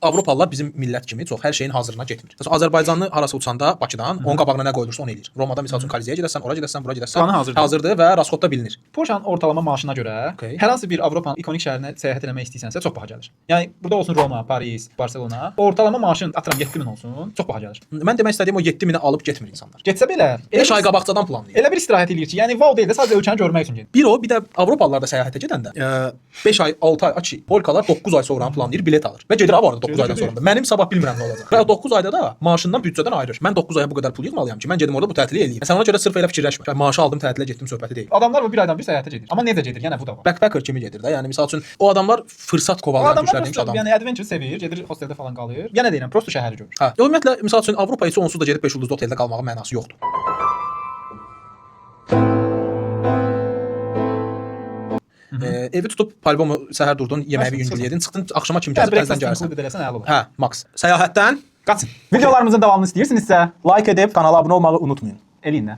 Avropalılar bizim millət kimi çox hər şeyin hazırına getmir. Məsələn, Azərbaycanlı harasa uçanda Bakıdan onun qabağına nə qoyulursa onu eləyir. Romada misal üçün Kolizeyə gedəsən, ora gedəsən, bura gedəsən, Planı hazırdır. Hazırdır və rasxodda bilinir. Polşanın ortalama maaşına görə hər hansı bir Avropanın ikonik şəhərinə səyahət eləmək istəyirsənsə, çox baha gəlir. Yəni burada olsun Roma, Paris, Barselona, ortalama maaşın atıram 7000 olsun, çox baha gəlir. Mən demək istədiyim o 7000-i alıb getmir insanlar. Getsə belə, elə 5 ay qabaqcadan planlayır. Elə bir istirahət eləyir ki, yəni wow deyil də, sadəcə ölkəni görmək üçün gedir. Bir o, bir də Avropalılar da səyahətə gedəndə 5 ay, 6 ay, açı, polkalar 9 ay sonra planlayır, bilet alır. Və gedir ha bu arada 9 Gedir, aydan gedir. sonra da. Mənim sabah bilmirəm nə olacaq. Və 9 ayda da maaşından büdcədən ayırır. Mən 9 aya bu qədər pul yığmalıyam ki, mən gedim orada bu tətili eləyim. Sən ona görə sırf elə fikirləşmə. Yəni, maaşı aldım, tətilə getdim söhbəti deyil. Adamlar bu bir aydan bir səyahətə gedir. Amma necə gedir? Yəni bu da var. Backpacker kimi gedir də. Yəni misal üçün o adamlar fırsat O kovalayan adamlar türklər demiş prosto, adam. yəni adventure sevir, gedir hosteldə falan qalır. Yenə deyirəm, prosto şəhəri görür. Hə. Ümumiyyətlə misal üçün Avropa içi onsuz da gedib 5 ulduzlu oteldə qalmağın mənası yoxdur. Evi tutub palbomu səhər durdun, yeməyi Məsələn, yüngül yedin, çıxdın axşama kimi Yəni gəzib təzədən breakfast gəlirsən. included eləsən əla olar. Hə, max. Səyahətdən Qaçın. Videolarımızın davamını istəyirsinizsə, like edib kanala abunə olmağı unutmayın. eləyin də.